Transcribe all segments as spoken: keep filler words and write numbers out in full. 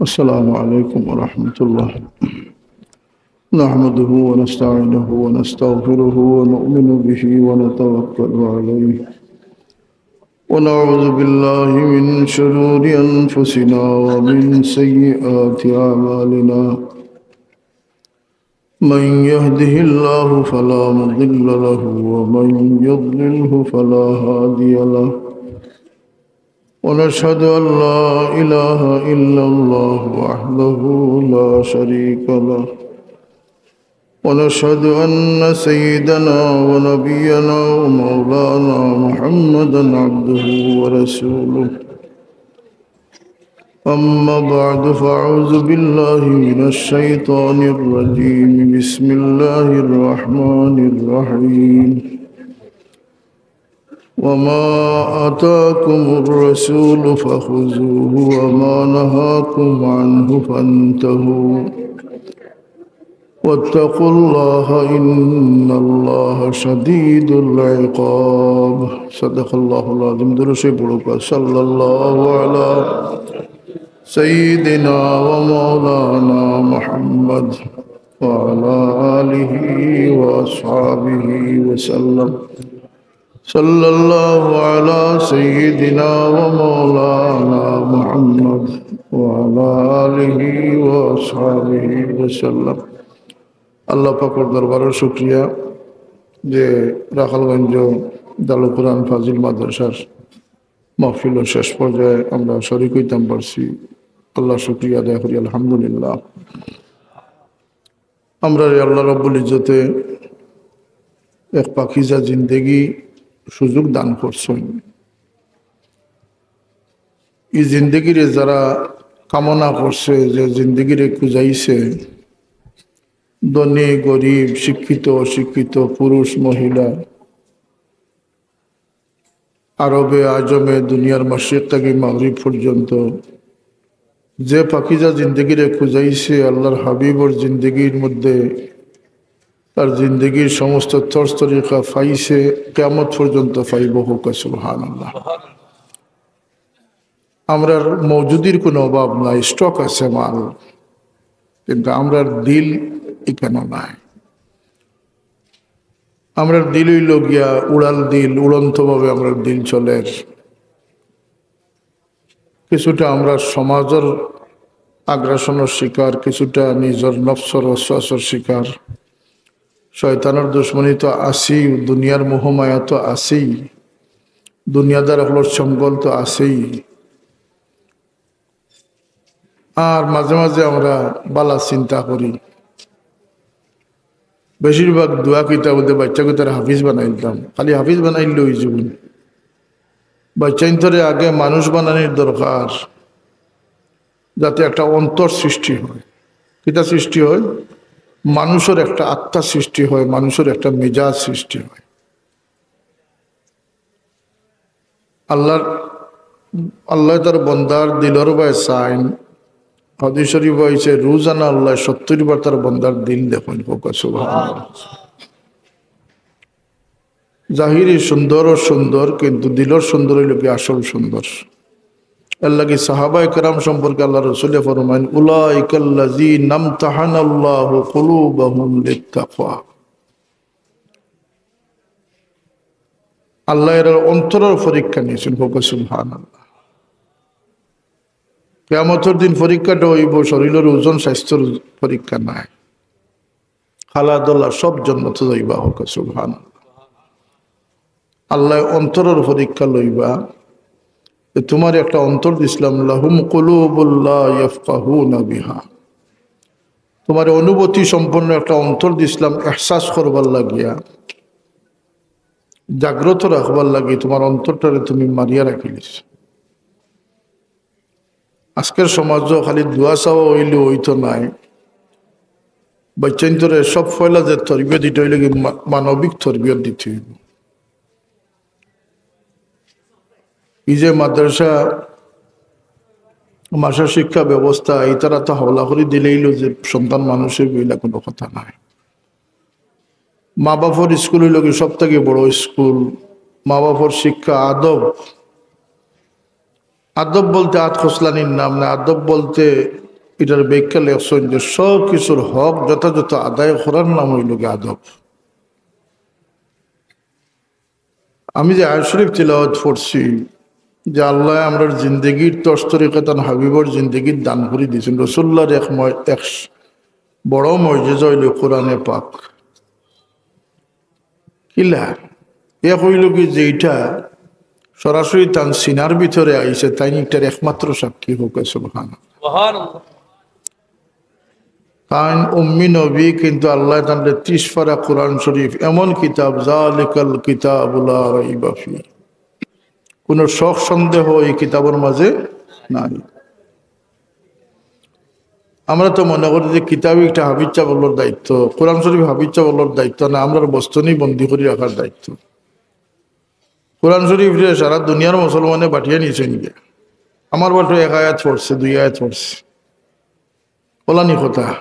السلام عليكم ورحمة الله. نحمده ونستعينه ونستغفره ونؤمن به ونتوكل عليه، ونعوذ بالله من شرور أنفسنا ومن سيئات أعمالنا. من يهده الله فلا مضل له، ومن يضلله فلا هادي له. ونشهد أن لا إله إلا الله وحده لا شريك له، ونشهد أن سيدنا ونبينا ومولانا محمدا عبده ورسوله. أما بعد، فأعوذ بالله من الشيطان الرجيم. بسم الله الرحمن الرحيم. وما آتاكم الرسول فخذوه وما نهاكم عنه فانتهوا واتقوا الله إن الله شديد العقاب. صدق الله العظيم. درود شريف পড়ুক্কা। صلى الله على سيدنا ومولانا محمد وعلى آله وأصحابه وسلم. صلى الله على سيدنا ومولانا محمد وعلى آله وأصحابه وسلم. আল্লাহ পাকর দরবারো শুকরিয়া যে রাখালগঞ্জ দারুল কোরআন ফাজিল মাদ্রাসার মাহফিলর শেষ পর্যায়ে আমরা শরিক অইতাম পারছি। আল্লাহ শুকরিয়া আদায় করি, আলহামদুলিল্লাহ। আমরারে আল্লাহ রব্বুল ইজ্জতে এক পাকিজা জিন্দেগি সুযোগ দান করছইন। ই জিন্দেগিরে যারা কামনা করছে, যে জিন্দেগিরে খুজাইছে, ধনী গরিব, শিক্ষিত অশিক্ষিত, পুরুষ মহিলা, আরবে আজমে, দুনিয়ার মাশরিক থাকি মাগরিব পর্যন্ত যে পাকিজা জিন্দেগিরে খুজাইছে, আল্লাহর হাবিবর জিন্দেগির মধ্যে তার জিন্দেগির সমস্ত তর্জ তরিকা পাইছে, কিয়ামত পর্যন্ত পাইবো। কউক্কা সুবহানাল্লাহ। আমরার মওজুদির কোনো অভাব নাই, স্টক আছে মাল, কিন্তু আমরার দিল ইখানো নাই। আমরার দিল অইলো গিয়া উড়াল দিল, উড়ন্তভাবে আমরার দিল চলের। কিছুটা আমরা সমাজর আগ্রাসনর শিকার, কিছুটা নিজর নফসর ওয়াসওয়াসর শিকার। শয়তানর দুশমনি তো আছেই, দুনিয়ার মোহমায়া তো আছেই, দুনিয়াদার অকলর চঙ্গল তো আছেই। আর মাঝে মাঝে আমরা বালা চিন্তা করি, বেশিরভাগ দোয়া কিতা বলতে বাচ্চা কিতার হাফিজ বানাইতাম, খালি হাফিজ বানাইলে অইযিবো নি? বাচ্চাইন্তরে আগে মানুষ বানানির দরকার, যাতে একটা অন্তর সৃষ্টি হয়। কিতা সৃষ্টি হয়? মানুষর একটা আত্মা সৃষ্টি হয়, মানুষর একটা মেজাজ সৃষ্টি হয়। আল্লাহর, আল্লায় তার বন্দার দিলর বায় চাইন। হাদিস শরিফো আইছে, রোজানা আল্লায় সত্তইর বার তার বন্দার দিল দেখইন। কউক্কা সুবহানাল্লাহ। জাহিরি সৌন্দর্য সুন্দর, কিন্তু দিলর সৌন্দর্য অইলো গিয়া আসল সৌন্দর্য। এরলাগি সাহাবায়ে কেরাম সম্পর্কে আল্লাহর রসুলে ফরমাইন, "উলাইকাল্লাযীনা ইমতাহানাল্লাহু কুলুবাহুম লিত্তাকওয়া।" আল্লায় এরার অন্তরর পরীক্ষা নিছইন। কউক্কা সুবহানাল্লাহ। কিয়ামতর দিন পরীক্ষাটা অইবো শরীলর ওজন, স্বাস্থ্যর পরীক্ষা নায়। কালা ধলা সব জন্নতো যাইবা। কউক্কা সুবহানাল্লাহ। আল্লায় অন্তরর পরীক্ষা লইবা। যে তুমারে একটা অন্তর দিছলাম, "লাহুম কুলুবুল লা ইয়াফকাহুনা বিহা।" তুমারে অনুভূতি সম্পন্ন একটা অন্তর দিছলাম, এহসাস করবার লাগিয়া, জাগ্রত রাখবার লাগি তুমার অন্তরটারে তুমি মারিয়া রাখিলিছো। আজকের সমাজো খালি দোয়া চাওয়া অইলে অইতো নায়। বাচ্চাইন্তরে সব পয়লা যে তরবিয়ত দিতে অইলে কি মা-, মানবিক তরবিয়ত দিতে অইবো। এই যে মাদ্রাসা, মাদ্রাসা শিক্ষা ব্যবস্থা, ইতারা তো হাওলা করি দিলাইলো যে সন্তান মানুষ অইবো, ইলা কোনো কথা নায়। মা বাপর স্কুল অইলো কি সব থাকি বড় স্কুল। মা বাপর শিক্ষা, আদব, আদব বলতে আত খসলানির নাম না, আদব বলতে এটার ব্যাখ্যা লেখছইন যে সব কিছুর হক যথাযথ আদায় করার নাম অইলো গিয়া আদব। আমি যে আয়াত শরীফ তিলাওয়াত করছি, যে আল্লায় আমরার জিন্দেগির তর্জ তরিকা তান হাবিবর জিন্দেগির দান করি দিছইন, রসুলুল্লাহর এক ময়-, এক বড় মজেজা অইলো কোরআনে পাক। কিলা? এক অইলো কি যে ইটা সরাসরি তান সিনার ভিতরে আইছে, তাইন ইটার একমাত্র সাক্ষী। হউক সুবহানাল্লাহ। সুবহানাল্লাহ। তাইন উম্মি নবী, কিন্তু আল্লায় তানরে তিরিশ পারা কোরআন শরীফ, এমন কিতাব, জালিকাল কিতাবু লা রাইবা ফি, কোনো শক সন্দেহ এই কিতাবর মাঝে নাই। আমরা তো মনে করি যে কিতাব একটা হাফিজ সাবর দায়িত্ব, কোরআন শরীফ হাফিজ সাবর দায়িত্ব না, আমরার বস্তনি বন্দি করি রাখার দায়িত্ব। কোরআন শরীফরে সারা দুনিয়ার মুসলমানে বাটিয়া নিছইন গিয়া। আমার বাটো এক আয়াত পড়ছে, দুই আয়াত পড়ছে, অলানি কথা।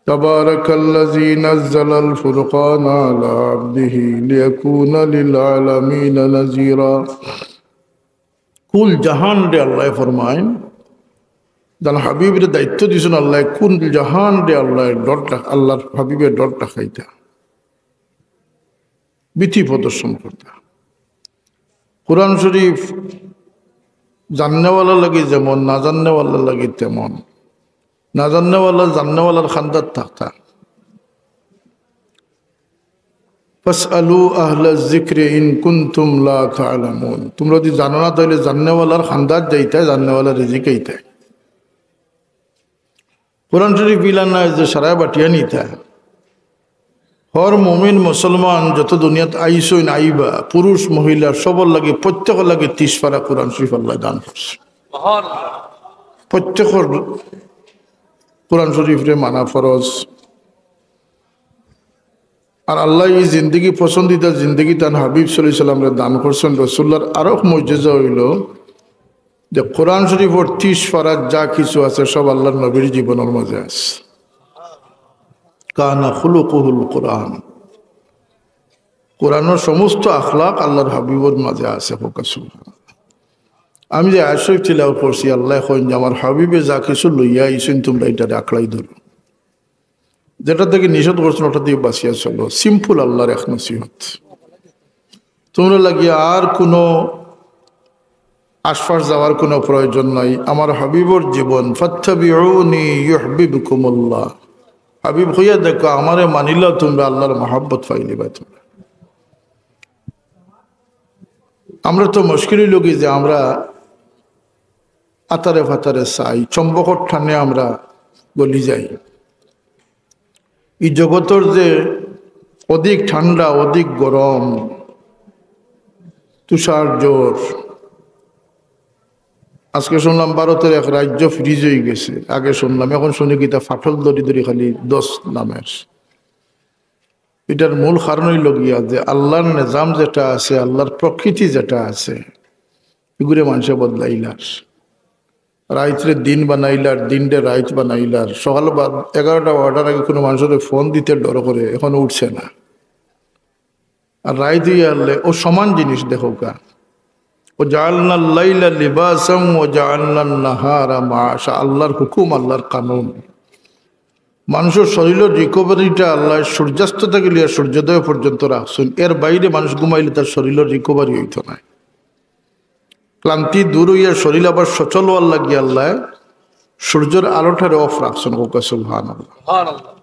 تبارك الذي نزل الفرقان على عبده ليكون للعالمين نذيرا। কুল জাহানরে আল্লায় ফরমাইন, তান হাবিবরে দায়িত্ব দিছইন আল্লায়, কুল জাহানরে আল্লায় ডর রাখ-, আল্লাহর হাবিবে ডর রাখাইতা, ভীতি প্রদর্শন করতা। কোরআন শরীফ জাননেওয়ালা লাগি যেমন, না জাননেওয়ালা লাগি তেমন। না জাননেওয়ালা জাননেওয়ালার খান্দাত থাকতা। فاسألوا أهل الذكر إن كنتم لا تعلمون। তোমরা যদি জানো না, তাইলে জাননেওয়ালার খান্দাত যাইতায়, জাননেওয়ালারে জিকাইতায়। কোরআন শরীফ ইলা নায় যে সারায় বাটিয়া নিতা। হর মুমিন মুসলমান যত দুনিয়াত আইছইন আইবা, পুরুষ মহিলা সবর লাগি, প্রত্যেকর লাগি তিরিশ পারা কোরআন শরীফ আল্লায় দান করছে। প্রত্যেকর কোরআন শরীফরে মানা ফরজ। আর আল্লায় এই জিন্দেগি, পছন্দিদা জিন্দেগি তান হাবিব সাল্লাল্লাহু আলাইহি ওয়াসাল্লামরে দান করছইন। রসুলুল্লাহর আরক মজেজা অইলো যে কোরআন শরীফর তিরিশ পারাত যা কিছু আছে সব আল্লাহর নবীর জীবনর মাঝে আছে। কানা খুলুকুহুল কোরআন। কোরআনর সমস্ত আখলাক আল্লাহর হাবিবর মাঝে আছে। হউক সুবহানাল্লাহ। আমি যে আয়াত শরীফ তিলাওয়াত করছি, আল্লায় কইন যে আমার হাবিবে যা কিছু লইয়া আইছইন, তোমরা ইটারে আঁকড়াই ধরো। যেটা থাকি নিষেধ করছইন, ওটা থাকি বাঁচিয়া চলো। Simple আল্লাহর এক নসিহত। তোমরা লাগি আর কোনো আশপাশ যাওয়ার কোনো প্রয়োজন নাই। আমার হাবিবর জীবন, فاتبعوني يحببكم الله। হাবিব কইয়া দেখো, আমারে মানিলাও তোমরা, আল্লাহর মহব্বত পাইলিবা তোমরা। আমরা তো মুশকিল অইলো কি যে আমরা আতারে ফাতারে চাই, চুম্বকর টানে আমরা গলি যাই। এই জগতর যে অধিক ঠান্ডা, অধিক গরম, তুষার ঝড়, আজকে শুনলাম ভারতর এক রাজ্য freeze অইগেছে, আগে শুনলাম, এখন শুনি কিতা ফাটল ধরি ধরি খালি দস্ত নামের। ইটার মূল কারণ অইলো গিয়া যে আল্লাহর নিজাম যেটা আছে, আল্লাহর প্রকৃতি যেটা আছে, ইগুরে মানষে বদলাইলার। রাইতরে দিন বানাইলার, দিনরে রাইত বানাইলার। সকাল বা-, এগারোটা বারোটার আগে কোনো মানষরে ফোন দিতে ডর করে, এখন উঠছে না। আর রাইত অইয়া হারলে ও সমান জিনিস দেখউক্কা। وجعلنا الليل لباسا وجعلنا النهار معاشا। আল্লাহর হুকুম, আল্লাহর কানুন। মানষর শরীরর recoveryটা আল্লায় সূর্যাস্ত থাকি লইয়া সূর্যোদয় পর্যন্ত রাখছইন। এর বাইরে মানুষ ঘুমাইলে তার শরীরর recovery অইতো নায়। ক্লান্তি দূর অইয়া শরীর আবার সচল অওয়ার লাগি আল্লায় সূর্যর আলোটারে off রাখছইন। হউক সুবহানাল্লাহ। সুবহানাল্লাহ।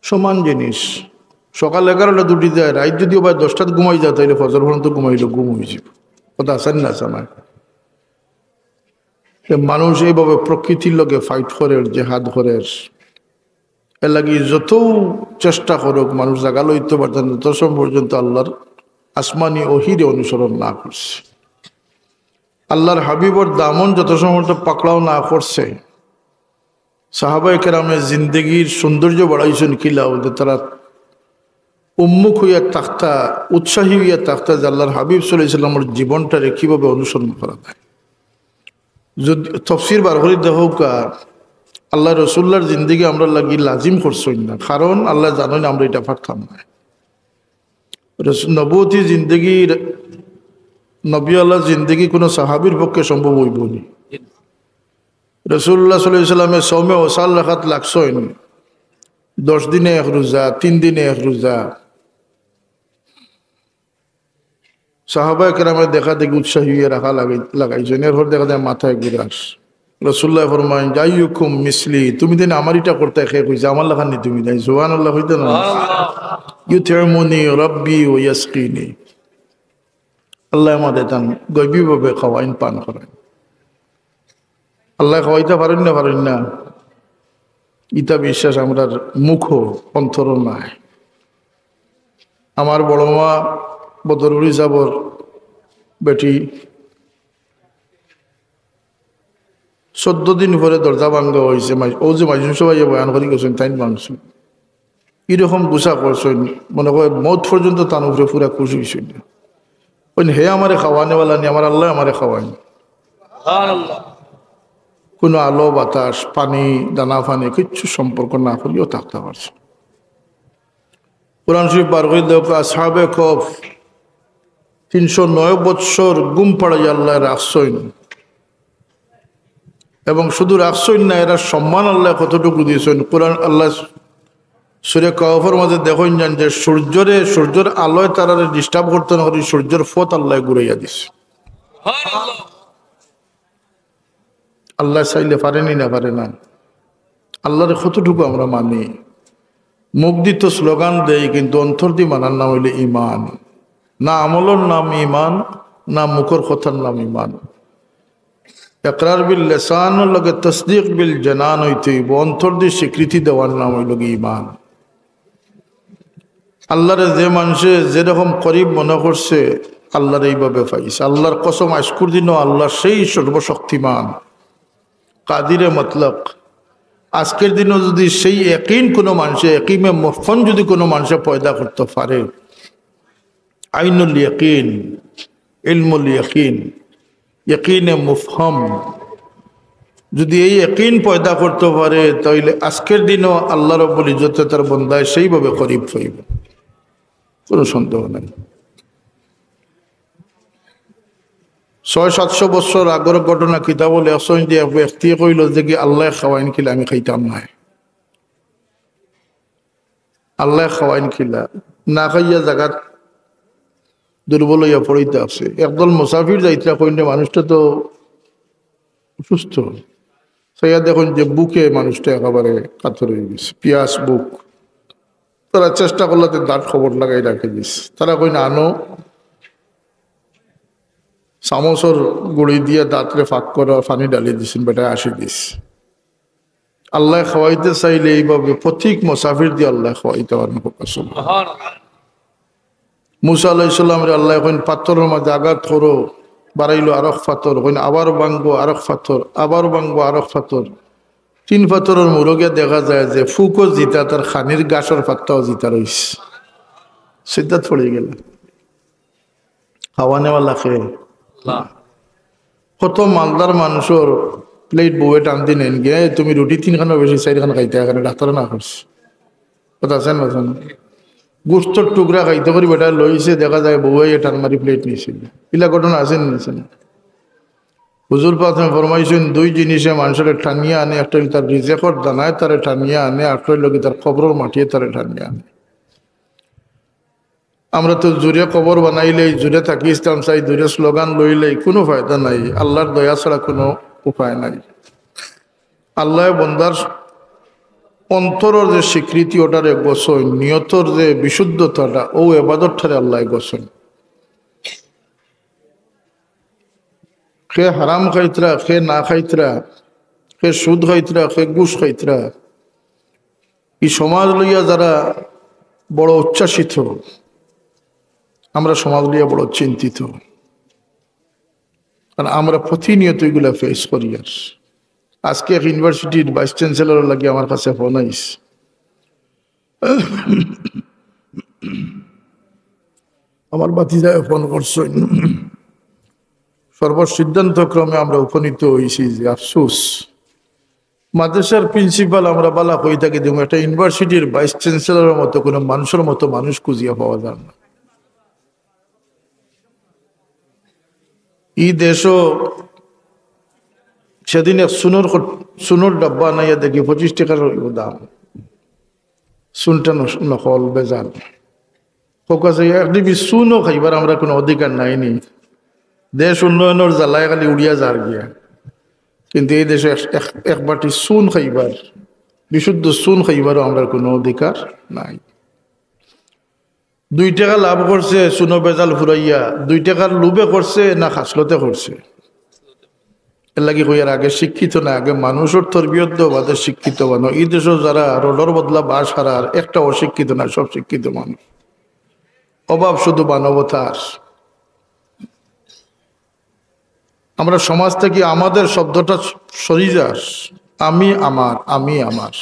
সমান জিনিস। সকাল এগারোটাত উঠি যায়, রাইত যুদি আবার দশটাত ঘুমাই যায়, তাইলে ফজর পর্যন্ত ঘুমাইলে ঘুম অইযিবো। কথা আছে না, আছে না? তে মানুষ এইভাবে প্রকৃতির লগে fight করের, জেহাদ করের। এর লাগি যত চেষ্টা করউক, মানুষ জাগা লইতে পারতেন, যত সময় পর্যন্ত আল্লাহর আসমানি ওহীরে অনুসরণ না করছে, আল্লাহর হাবিবর দামন যত সময় পর্যন্ত পাকড়াও না করছে। সাহাবায়ে কেরামে জিন্দেগির সৌন্দর্য বাড়াইছইন কিলা? বলতে তারা উন্মুখ অইয়া থাকতা, উৎসাহী অইয়া থাকতা যে আল্লাহর হাবিব সাল্লাল্লাহু আলাইহি ওয়াসাল্লামর জীবনটারে কিভাবে অনুসরণ করা যায়। যদি তফসির বার করি দেখউক্কা, আল্লাহর রসুলুল্লাহর জিন্দেগি আমরার লাগি লাজিম করছইন না, কারণ আল্লায় জানইন আমরা ইটা পারতাম না। রস-, নবুয়তি জিন্দেগি, নবী আল্লাহর জিন্দেগি কোনো সাহাবীর পক্ষে সম্ভব অইবো নি? রাসূলুল্লাহ সাল্লাল্লাহু আলাইহি ওয়াসাল্লামে সওমে ওসাল রাখাত লাগছইন, দশ দিনে এক রোজা, তিন দিনে এক রোজা। সাহাবায়ে কেরামে দেখা দেখি উৎসাহী অইয়া রাখা লাগাই-, লাগাইছইন, এরপর দেখা যায় মাথায় ঘুরার। রাসূলুল্লাহ ফরমাইন, "আইয়ুকুম মিসলি, তুমি দিন আমার ইটা করতে খে কইছে, আমার লাখান নি তুমি দিন।" সুবহানাল্লাহ কইতা না? "ইউতইমুনি রাব্বি ওয়া ইয়াসকিনি।" আল্লায় আমারে তান গয়বীভাবে খাওয়াইন, পান করাইন। আল্লায় খাওয়াইতা পারইন না, পারইন না, ইতা বিশ্বাস আমরার মুখো, অন্তরো নাই। আমার বড় মা বদরপুরি সাবর বেটি, চৌদ্দ দিন পরে দরজা ভাঙ্গা অইছে। মাই-, অউ যে মাইজুম সভায় বয়ান করি গেছইন, তাইন ভাঙছইন। ইরকম গুছা করছইন, মনে কয় মউত পর্যন্ত তান উপরে পুরা খুশ অইছইন। কইন, "হে আমারে খাওয়ানেওয়ালা নি, আমার আল্লায় আমারে খাওয়াইন।" কুনু আলো বাতাস, পানি, দানা পানি কিচ্ছু সম্পর্ক না করিয়াও থাকতা পারছইন। কোরআন শরীফ বার করি দেখো, আসহাবে কহফ তিনশো নয় বৎসর ঘুম পাড়াইয়া আল্লায় রাখছইন। এবং শুধু রাখছইন না, এরার সম্মান আল্লায় কতটুকু দিছইন। কোরআন আল্লায় সূরা কহফর মাঝে দেখইন যান যে সূর্যরে, সূর্যর আলোয় তারারে disturb করতো না করি সূর্যর পথ আল্লায় ঘুরাইয়া দিছে। আল্লায় চাইলে পারে নি, না পারে না? আল্লারে কতটুকু আমরা মানি? মুখ দি তো স্লোগান দেই, কিন্তু অন্তর দি মানার নাম অইলে ইমান। না আমলর নাম ইমান, না মুখর কথার নাম ইমান। ইকরার বিল লিসানর লগে তসদিক বিল জানান অইতে অইবো, অন্তর দি স্বীকৃতি দেওয়ার নাম অইলো গি ইমান। আল্লারে যে মানষে যেরকম করিব মনে করছে, আল্লারে এইভাবে পাইছে। আল্লার কসম, আইজকুর দিনও আল্লা সেই সর্বশক্তিমান, কাদিরে মতলক। আইজকুর দিনও যুদি সেই একিন কুনু মানষে, একিনে মুফহম যুদি কুনু মানষে পয়দা করতো পারে, আইনুল ইয়াকিন, ইলমুল ইয়াকিন, ইয়াকিনে মুফহম, যুদি এই ইয়াকিন পয়দা করতো পারে, তাইলে আইজকুর দিনও আল্লা রব্বুল ইজ্জতে তার বন্দায় সেইভাবে করিব পাইবো, কুনু সন্দেহ নাই। ছয় সাতশো বছর আগর ঘটনা কিতাবো লেখছইন যে এক ব্যক্তিয়ে কইলো যে কি, "আল্লায় খাওয়াইন কিলা, আমি খাইতাম নায়।" আল্লায় খাওয়াইন কিলা, না খাইয়া জাগাত দুর্বল অইয়া পড়িতা আছে। একদল মুসাফির যাইতরা, কইন যে, "মানুষটা তো অসুস্থ।" চাইয়া দেখইন যে বুকে মানুষটা একেবারে কাতর অইগেছে, পিয়াস বুক। তারা চেষ্টা করলা যে দাঁত কবর লাগাই রাখি দিছে। তারা কইন, "আনো।" চামচর গুড়ি দিয়া দাঁতরে ফাঁক করা, পানি ঢালি দিছইন, বেটায় আসি দিছে। আল্লায় খাওয়াইতে চাইলে এইভাবে প্রত্যেক মুসাফির দি আল্লায় খাওয়াইতা পারইন। মুসা আলাইহিস সালামরে আল্লায় কইন, "পাথরর মাঝে আঘাত করো", বাড়াইলো আরক পাথর, কইন, "আবার ভাঙ্গো", আরক পাথর, আবার ভাঙ্গো, আরক পাথর। তিন পাথরর মুরো গিয়া দেখা যায় যে ফুকও জিতা, তার খানির গাছর পাত্তাও জিতা রইছে। সিজদাত পড়ি গেলা। খাওয়ানেওয়ালা কে? আল্লাহ। কত মালদার মানষর প্লেট বউয়ে টান দি নেইন গিয়া, "এ, তুমি রুটি তিনখানর বেশি চাইরখান খাইতায় কেনে?" ডাক্তারে না করছে। কথা আছে না, আছে না? গোস্তর টুকরা খাইতো করি বেটায় লইছে, দেখা যায় বউয়ে টান মারি প্লেট নিছিল। ইলা ঘটনা আছে না, আছে না? হুজুর পাকে ফরমাইছইন, দুই জিনিসে মানষরে টানিয়া আনে, একটা অইলো তার রিজেকর দানায় তারে টানিয়া আনে, আর একটা অইলো কি তার কবরর মাটিয়ে তারে টানিয়া আনে। আমরা তো জুরে কবর বানাইলেই, জুরে থাকি ইসলাম চাই, জুরে স্লোগান লইলেই কুনু ফায়দা নাই, আল্লার দয়া ছাড়া কুনু উপায় নাই। আল্লায় বন্দার অন্তরর যে স্বীকৃতি, ওটারে গছইন, নিয়তর যে বিশুদ্ধতাটা, অউ এবাদতটারে আল্লায় গছইন। কে হারাম খাইতরা, কে না খাইতরা, কে সুদ খাইতরা, কে ঘুষ খাইতরা, ই সমাজ লইয়া যারা বড় উচ্ছ্বাসিত, আমরা সমাজ লইয়া বড় চিন্তিত, কারণ আমরা প্রতিনিয়ত ইগুলা ফেস করি। আর আজকে এক ইউনিভার্সিটির ভাইস চ্যান্সেলরর লাগি আমার কাছে ফোন আইছে। আমার ভাতিজায় ফোন করছইন, সর্বসিদ্ধান্ত ক্রমে আমরা উপনীত অইছি যে আফসোস, মাদ্রাসার প্রিন্সিপাল আমরা বালা কই থাকি দিমু, একটা ইউনিভার্সিটির ভাইস চ্যান্সেলরর মতো কুনু মানষর মতো মানুষ খুঁজিয়া পাওয়া যার না। ই দেশো সেদিন এক চুনর খট-, চুনর ডাব্বা আনাইয়া দেখি পঁচিশ টেকার অইবো দাম। চুনটা নস-, নকল, ভেজাল। হক আছে, এক ডিবি চুনও খাইবার আমরার কুনু অধিকার নাই নি। দেশ উন্নয়নর জ্বালায় খালি উড়িয়া যার গিয়া, কিন্তু এই দেশো এক, এক, এক বাটি চুন খাইবার, বিশুদ্ধ চুন খাইবারও আমরার কুনু অধিকার নাই। দুই টেকা লাভ করছে চুনো ভেজাল ফুরাইয়া, দুই টেকার লোভে করছে না খাসলতে করছে? এর লাগি কইয়ার আগে শিক্ষিত না, আগে মানুষর তরবিয়ত দেও, বাদে শিক্ষিত বানো। এই দেশো যারা রোডর বদলা বাঁশ হারার, একটা অশিক্ষিত না, সব শিক্ষিত মানুষ। অভাব শুধু মানবতার। আমরা সমাজ থাকি আমাদের শব্দটা সরি যার, আমি আমার, আমি আমার।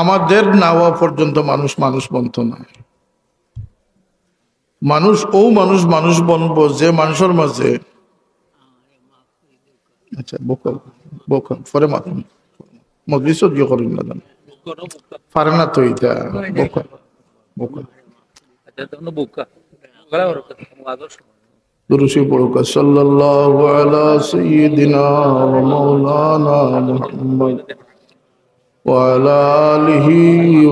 আমাদের না অওয়া পর্যন্ত মানুষ মানুষ বনতো না। মানুষ অউ মানুষ মানুষ বনবো যে মানুষর মাঝে, আচ্ছা, বউক্কা, বউক্কা, পরে মাত, মজলিসও ইয়ে করিম না জানো। পারে না তো ইটা, বউক্কা, বউক্কা। আচ্ছা, তখন বউক্কা। দুরুদ শরিফ পড়ুক্কা, সাল্লাল্লাহু আলা সাইয়্যিদিনা ওয়া মাওলানা মুহাম্মদ ওয়া আলা আলিহি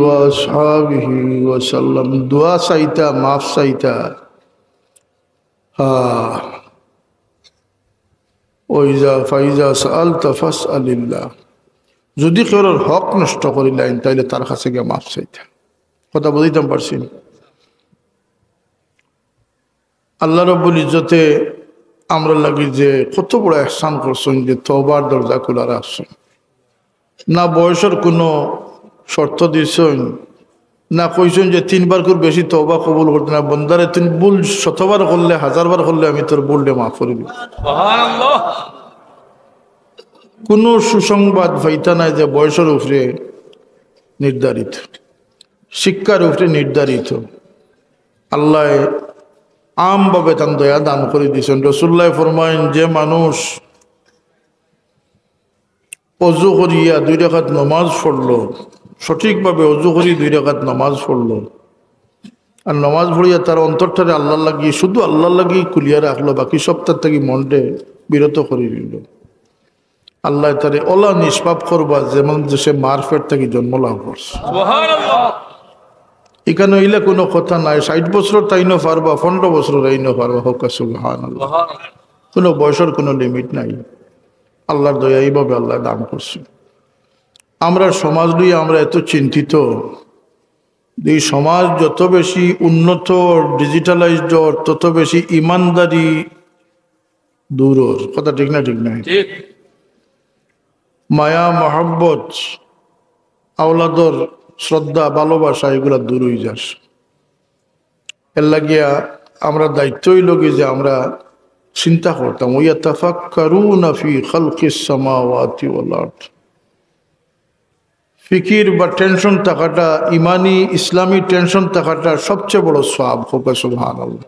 ওয়া আসহাবিহি ওয়া সাল্লাম। দোয়া চাইতা, মাফ চাইতা। হ্যাঁ। ওয়া ইজা, ফাইজা সাআলতা ফাসআলিল্লাহ। যদি কেউর হক নষ্ট করিলাইন, তাইলে তার কাছে গিয়া মাফ চাইতা। কথা বুঝাইতাম পারছি নি? আল্লাহ রব্বুল ইজ্জতে আমরার লাগি যে কত বড় এহসান করছইন যে তওবার দরজা খুলা রাখছইন। না বয়সর কুনু শর্ত দিছইন, না কইছইন যে তিনবার করে বেশি তওবা কবুল করতে না, বন্দারে তুই ভুল শতবার করলে, হাজারবার করলে আমি তোর ভুলরে মাফ করি দিমু। সুবহানাল্লাহ। কুনু সুসংবাদ পাইতা নায় যে বয়সর উপরে নির্ধারিত, শিক্ষার উপরে নির্ধারিত। আল্লায় আমভাবে তান দয়া দান করি দিছইন। রাসুলুল্লায় ফরমাইন, যে মানুষ অজু করিয়া দুই রাকাত নমাজ পড়লো, সঠিকভাবে অজু করি দুই রাকাত নমাজ পড়লো, আর নমাজ পড়িয়া তার অন্তরটারে আল্লাহর লাগি, শুধু আল্লাহর লাগি খুলিয়া রাখলো, বাকি সব তার থাকি মনরে বিরত করি দিল, আল্লায় তারে অলা নিষ্পাপ করবা, যেমন যে সে মার পেট থাকি জন্ম লাভ করছে। সুবহানাল্লাহ। ইখান অইলে কুনু কথা নাই, ষাইট বছরর তাইনও পারবা, পনরো বছরর তাইনও পারবা। হক্কা সুবহানাল্লাহ। সুবহানাল্লাহ। কুনু বয়সর কুনু limit নাই। আল্লাহর দয়া, এইভাবে আল্লায় দান করছে। আমরার সমাজ লইয়া আমরা এত চিন্তিত, এই সমাজ যত বেশি উন্নত, digitalized অর, তত বেশি ইমানদারি দূর অর। কথা ঠিক না? ঠিক না? ঠিক। মায়া, মহব্বত, আওলাদর শ্রদ্ধা, ভালোবাসা, এগুলা দূর অই যার। এর লাগিয়া আমরা দায়িত্ব অইল কি যে আমরা চিন্তা করতাম, ওয়া ইয়াতাফাক্কারুনা ফি খালকিস সামাওয়াতি ওয়াল আরদ। ফিকির বা tension থাকাটা, ইমানি ইসলামী tension থাকাটা সবচেয়ে বড় সওয়াব। হক্কা সুবহানাল্লাহ।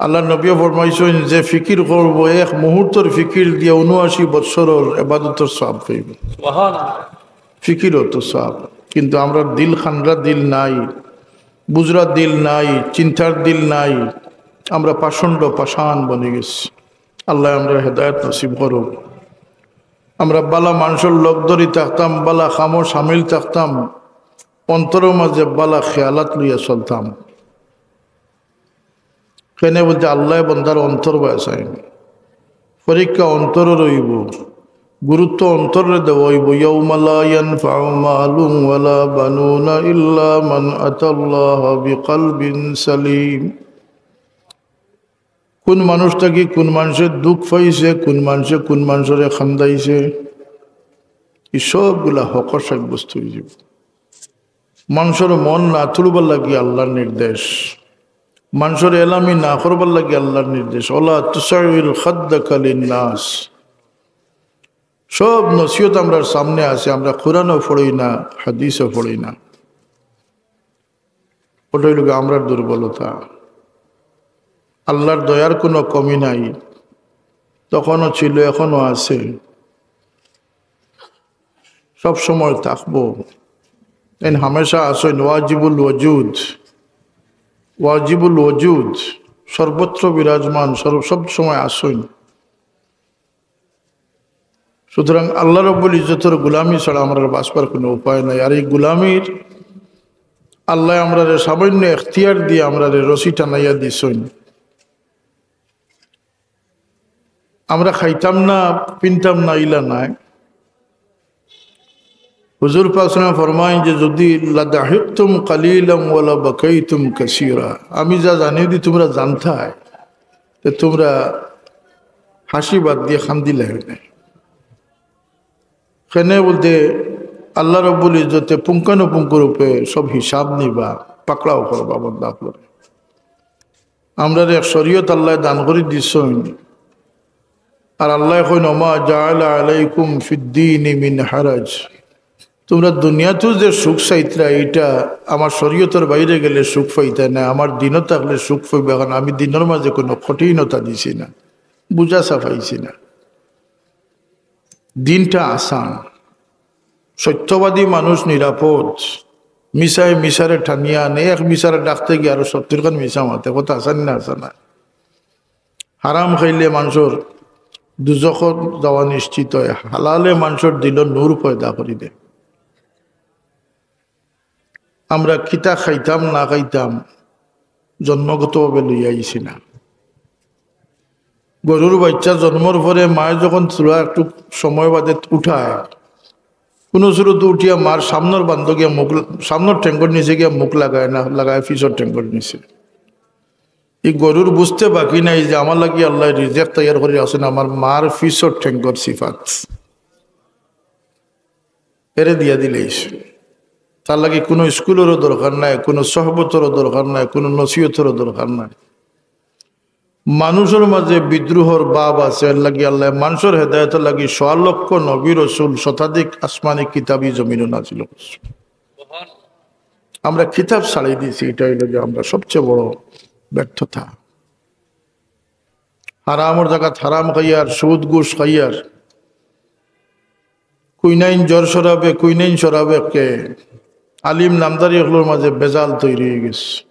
আল্লাহর নবীও ফরমাইছইন, যে ফিকির করবো, এক মুহূর্তর ফিকির দিয়া ঊনআশি বছরর ইবাদতর সওয়াব পাইবো। সুবহানাল্লাহ। ফিকিরও তো সওয়াব, কিন্তু আমরার দিল খানরা দিল নাই, বুঝরা দিল নাই, চিন্তার দিল নাই, আমরা পাষণ্ড পাষাণ বনি গেছি। আল্লায় আমরারে হেদায়েত নসিব করুক। আমরা বালা মানষর লগ ধরি থাকতাম, বালা কামো সামিল থাকতাম, অন্তরর মাঝে বালা খেয়ালাত লইয়া চলতাম। কেনে বুলতে আল্লায় বন্দার অন্তর বায় চাইন। পরীক্ষা অন্তরর অইবো, গুরুত্ব অন্তররে দেওয়া অইবো। ইয়াউমা লা ইয়ানফাউ মালুন ওয়ালা বানুনা ইল্লা মান আতাল্লাহা বিকালবিন সালিম। কুন মানুষ থাকি কুন মানষে দুখ পাইছে, কুন মানষে কুন মানষরে কান্দাইছে, ই সবগুলা হকর সাব্যস্ত অইযিবো। মানষর মন না তুলবার লাগি আল্লাহর নির্দেশ, মানষর এলামি না করবার লাগি আল্লাহর নির্দেশ। ওয়ালা তুসাউইর খাদ্দাকা লিন্নাস। সব নসিহত আমরার সামনে আছে, আমরা কোরআনও পড়ি না, হাদিসও পড়ি না। ওটা অইল গি আমরার দুর্বলতা। আল্লাহর দয়ার কুনু কমি নাই, তখনও ছিল, এখনও আছে, সব সময় থাকবো। এন হামেশা আছইন, ওয়াজিবুল ওজুদ, ওয়াজিবুল ওজুদ, সর্বত্র বিরাজমান, সর্ব-, সব সময় আছইন। সুতরাং আল্লাহ রব্বুল ইজ্জতর গোলামি ছাড়া আমরার বাঁচবার কোনো উপায় নাই। আর এই গোলামির আল্লায় আমরারে সামান্য এখতিয়ার দিয়া আমরারে রশি টানাইয়া দিছইন। আমরা খাইতাম না, পিনতাম না, ইলা নায়। হুজুর পাক সাল্লাল্লাহু আলাইহি ওয়াসাল্লাম ফরমাইন যে, "যদি লাদাহিকতুম কালিলাম ওয়ালা বাকাইতুম কাসীরা, আমি যা জানি যদি তুমরা জানতায়, তে তুমরা হাসি বাদ দিয়া কান্দিলায় অনে।" কেনে বুলতে আল্লাহ রব্বুল ইজ্জতে পুঙ্খানুপুঙ্খ রূপে সব হিসাব নিবা, পাকড়াও করবা বান্দা অকলরে। আমরারে এক শরীয়ত আল্লায় দান করি দিছইন। আর আল্লায় কইন, "ওমা জাআলা আলাইকুম ফিদ্দীনি মিন হারাজ।" তুমরা দুনিয়াত যে সুখ চাইতরায়, ইটা আমার শরীয়তর বাইরে গেলে সুখ পাইতায় না, আমার দ্বীনো থাকলে সুখ পাইবায়, কারণ আমি দ্বীনর মাঝে কোনো কঠিনতা দিছি না, বুঝা চাপাইছি না। দ্বীনটা আসান, সত্যবাদী মানুষ নিরাপদ। মিছায় মিছারে টানিয়া আনে, এক মিছারে ঢাকতে গিয়া আরো সত্তর খান মিছা মাতে, কথা আসান না, আসান না। হারাম খাইলে মানষর দুজখো যাওয়া নিশ্চিত অয়, হালালে মানষর দিলো নূর পয়দা করি দেয়। আমরা কিতা খাইতাম না খাইতাম, জন্মগতভাবে লইয়া আইছি না। গরুর বাইচ্চা জন্মর পরে মায়ে যখন থুড়া একটু সময় বাদে উঠায়, কোনো সুরত উঠিয়া মার সামনর বান্দো গিয়া মুখ, সামনর ঠেঙ্গর নিচে গিয়া মুখ লাগায় না, লাগায় পিছর ঠেঙ্গর নিচে। এই গরুর বুঝতে বাকি নাই যে আমার লাগি আল্লায় রিজেক তৈয়ার করি আছেন আমার মার পিছর ঠেঙ্গর সিফাত। এরে দিয়া দিলে ইস। তার লাগি কোনো স্কুলরও দরকার নাই, কোনো সহবতরও দরকার নাই, কোনো নসিহতরও দরকার নাই। মানষর মাঝে বিদ্রোহর ভাব আছে, এর লাগি আল্লায় মানষর হেদায়েতর লাগি সোয়া লক্ষ নবী রসুল, শতাধিক আসমানি কিতাবি জমিনো নাজিল করছে। আমরা কিতাব ছাড়ি দিছি, ইটা অইলো যে আমরা সবচেয়ে বড় ব্যর্থতা। হারামর জাগাত হারাম খাইয়ার, সুদ ঘুষ খাইয়ার, কুইনাইন জোর শরাবে, কুইনাইন শরাবে কে আলিম নামদারি অকলর মাঝে বেজাল তৈরি অই গেছে।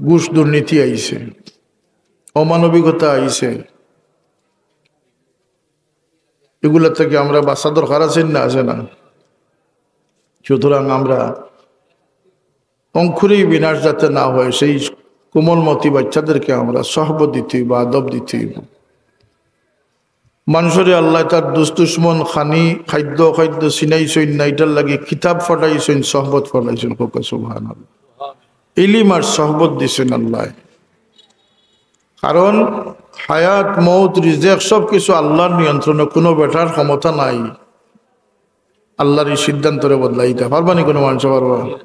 ঘুষ দুর্নীতি আইছে, অমানবিকতা আইছে। এগুলা থাকি আমরা বাঁচা দরকার আছে না, আছে না? সুতরাং আমরা অঙ্কুরেই বিনাশ যাতে না হয়, সেই কোমলমতি বাচ্চাদেরকে আমরা সহবত দিতে হইব, আদব দিতে হইব। মানষরে আল্লায় তার দুষ দুশমন খানি খাদ্য, খাদ্য চিনাইছইন না, ইটার লাগি কিতাব পাঠাইছইন, সহবত পাঠাইছইন। কউক্কা সুবহানাল্লাহ। ইলিম আর সহবত দিছইন আল্লায়। কারণ হায়াত, মউত, রিজেক সব কিছু আল্লাহর নিয়ন্ত্রণে, কোনো বেটার ক্ষমতা নাই আল্লাহর এই সিদ্ধান্তরে বদলাইতা। পারবা নি কোনো মানষে, পারবা?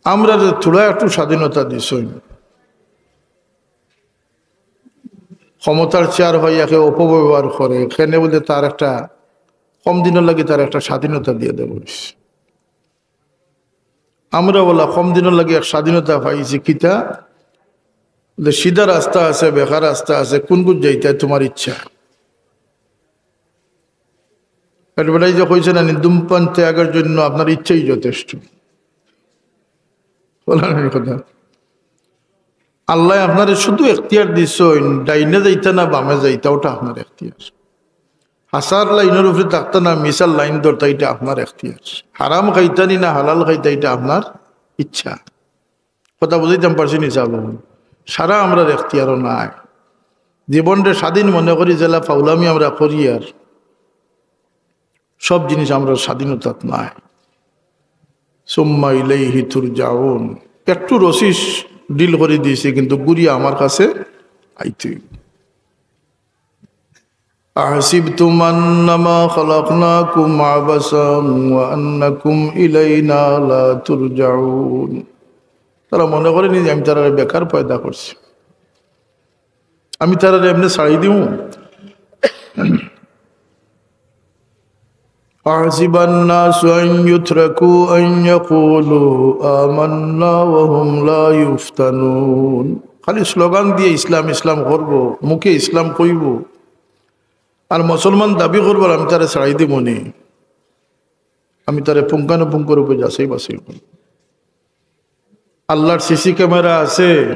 আমরারে থুড়া একটু স্বাধীনতা দিছইন। ক্ষমতার চেয়ার পাইয়া কেউ অপব্যবহার করে, কেনে বুলে তার একটা কম দিনর লাগি তার একটা স্বাধীনতা দিয়া দেওয়া অইছে। আমরা অলা কম দিনর লাগি এক স্বাধীনতা পাইছি, কিতা? বুলে সিধা রাস্তা আছে, বেকা রাস্তা আছে, কুনগুত যাইতায় তুমার ইচ্ছা। Advertise-এ কইছে না নি, "ধূমপান ত্যাগের জন্য আপনার ইচ্ছাই যথেষ্ট।" বলেন এই কথা। আল্লায় আপনারে শুধু এখতিয়ার দিছইন, ডাইনে যাইতা না বামে যাইতা, ওটা আপনার এখতিয়ার। হাছার লাইনর উপরে থাকতা না মিছার লাইন ধরতা, ইটা আপনার এখতিয়ার। হারাম খাইতা নি না হালাল খাইতা, ইটা আপনার ইচ্ছা। কথা বুঝাইতাম পারছি নি সাব? সারা আমরার এখতিয়ারও নাই। জীবনরে স্বাধীন মনে করি, যেলা ফাউলামি আমরা করি, আর সব জিনিস আমরার স্বাধীনতাত নাই। সুম্মা ইলাইহি তুরজাউন। একটু রশি ঢিল করি দিছি, কিন্তু ঘুরিয়া আমার কাছে আইতে অইবো। أحسبتم أنما خلقناكم عبثا وأنكم إلينا لا ترجعون। তারা মনে করে নি যে আমি তারারে বেকার পয়দা করছি, আমি তারারে এমনে ছাড়ি দিমু। أحسب الناس أن يتركوا أن يقولوا آمنا وهم لا يفتنون। খালি স্লোগান দিয়া ইসলাম ইসলাম করবো, মুখে ইসলাম কইবো, আর মুসলমান দাবি করবার আমি তারে ছাড়াই দিব নি? আমি তারে পুঙ্খানুপুঙ্খ রূপে যাচাই বাছাই করব। আল্লাহর সিসি ক্যামেরা আছে,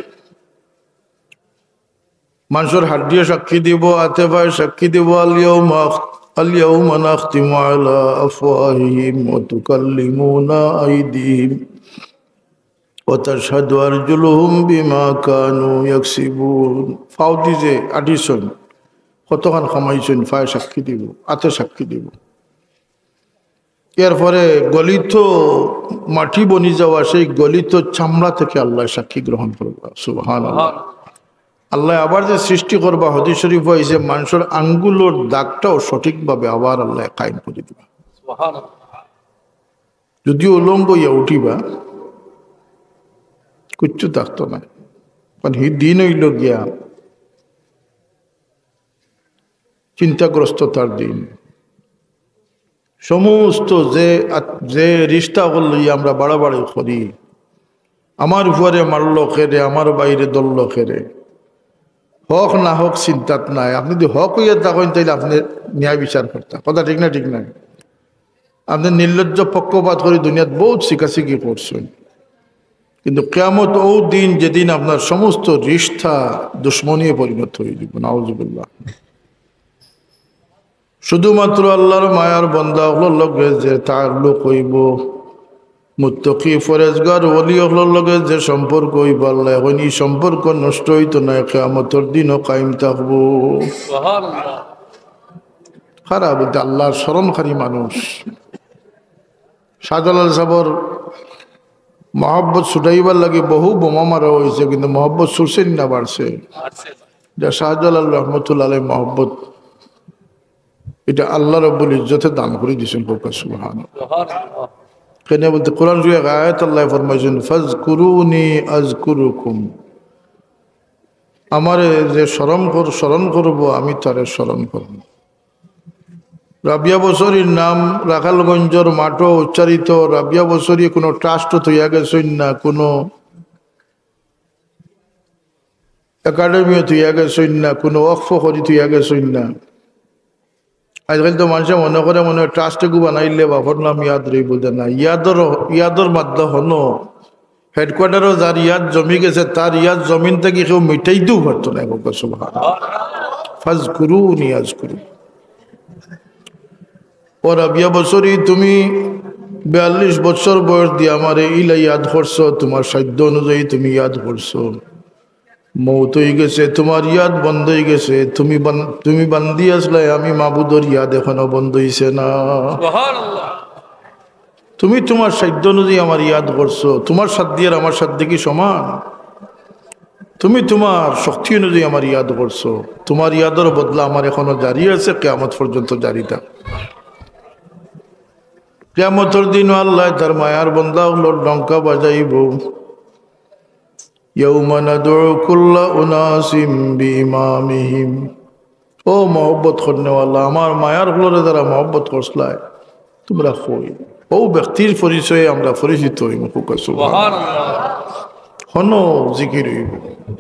মানষর হাড্ডিয়ে সাক্ষী দিবো, আতে পায়ে সাক্ষী দিবো, "আল ইয়াউমা আখ-, আল ইয়াউমা নাখতিমু আলা আফওয়াহিহিম ওয়া তুকাল্লিমুনা আইদিহিম ওয়া তাশহাদু আরজুলুহুম বিমা কানু ইয়াকসিবুন।" ফাওদি যে আটিছইন, কতখান কামাইছইন, পায়ে সাক্ষী দিবো, আতে সাক্ষী দিবো। এরপরে গলিত মাটি বনি যাওয়া সেই গলিত চামড়া থেকে আল্লায় সাক্ষী গ্রহণ করবা। সুবহানাল্লাহ। আল্লায় আবার যে সৃষ্টি করবা, হাদিস শরীফো আইছে, মানষর আঙ্গুলর দাগটাও সঠিকভাবে আবার আল্লায় কায়েম করি দিবা। সুবহানাল্লাহ। যদিও উলঙ্গ অইয়া উঠিবা, কিচ্ছু থাকতো নায়, কারণ হি দিন অইলো গিয়া চিন্তাগ্রস্ততার দিন। সমস্ত যে আত-, যে রিশতা অকল লইয়া আমরা বাড়াবাড়ি করি, আমার ফুয়ারে মারলো কেরে, আমার ভাইরে ধরলো কেরে, হক না হক চিন্তাত নাই। আপনে যুদি হক অইয়া থাকইন, তাইলে আপনে ন্যায় বিচার করতা। কথা ঠিক না? ঠিক নায়? আপনে নির্লজ্জ পক্ষপাত করি দুনিয়াত বউত শিকাশিকি করছইন, কিন্তু কিয়ামত অউ দিন, যেদিন আপনার সমস্ত রিশতা দুশমনিয়ে পরিণত অইযিবো। নাউজুবিল্লাহ। শুধুমাত্র আল্লাহর মায়ার বন্দা অকলর লগে যে তাল্লুক অইবো, মুত্তাকি, পরেজগার, ওলি অকলর লগে যে সম্পর্ক অইবো, আল্লায় কইন ই সম্পর্ক নষ্ট অইতো নায়, কিয়ামতর দিনও কায়েম থাকবো। সুবহানাল্লাহ। খারাপ বলতে আল্লাহর স্মরণকারী মানুষ। শাহজালাল সাবর মহব্বত ছুটাইবার লাগি বহু বোমা মারা অইছে, কিন্তু মহব্বত ছুটছে না, বাড়ছে। যে শাহজালাল রহমতুল্লাহ আলাইহির মহব্বত, ইটা আল্লাহ রব্বুল ইজ্জতে দান করি দিছইন। কউক্কা সুবহানাল্লাহ। সুবহানাল্লাহ। কেনে বলতে কোরআন শরীফো এক আয়াত আল্লায় ফরমাইছইন, "ফাজকুরুনি আজকুরুকুম।" আমারে যে স্মরণ কর-, স্মরণ করবো, আমি তারে স্মরণ করমু। রাবিয়া বসরির নাম রাখালগঞ্জর মাঠো উচ্চারিত। রাবিয়া বসরি কোনো ট্রাস্টো থইয়া গেছইন না, কোনো একাডেমিও থইয়া গেছইন না, কোনো ওয়াকফো করি থইয়া গেছইন না। আইজকাইল তো মানষে মনো করে, মনো করে ট্রাস্ট এগু বানাইলে বাপর নাম ইয়াদ রইবো, যে না, ইয়াদর, ইয়াদর মাদ্দা হনো। হেডকোয়ার্টারো যার ইয়াদ জমি গেছে, তার ইয়াদ জমিন থাকি কেউ মিটাইতেও পারতো নায়। কউক্কা সুবহানাল্লাহ। "ফাজকুরুনি আজকুরু।" ও রাবিয়া বসরি, তুমি বিয়াল্লিশ বছর বয়স দিয়া আমারে ইলা ইয়াদ করছো, তুমার সাধ্য অনুযায়ী তুমি ইয়াদ করছো। মউত অইগেছে, তুমার ইয়াদ বন্ধ অইগেছে, তুমি বান-, তুমি বান্দি আছলায়, আমি মাবুদর ইয়াদ এখনো বন্ধ অইছে না। সুবহানাল্লাহ। তুমি তুমার সাধ্য অনুযায়ী আমার ইয়াদ করছো, তুমার সাধ্য আর আমার সাধ্য কি সমান? তুমি তুমার শক্তি অনুযায়ী আমার ইয়াদ করছো, তুমার ইয়াদর বদলা আমার এখনো জারি আছে, কিয়ামত পর্যন্ত জারি থাক। কিয়ামতর দিনও আল্লায় তার মায়ার বন্দা অকলর ডঙ্কা বাজাইবো। ইয়াউমা নাদউ কুল্লা উনাসিম বিইমামিহিম। ও মহব্বত করনেওয়ালা, আমার মায়ার অকলরে যারা মহব্বত করছলায়, তুমরা কই? অউ ব্যক্তির পরিচয়ে আমরা পরিচিত অইমু। কউক্কা সুবহানাল্লাহ। সুবহানাল্লাহ। হনো জিকির অইবো।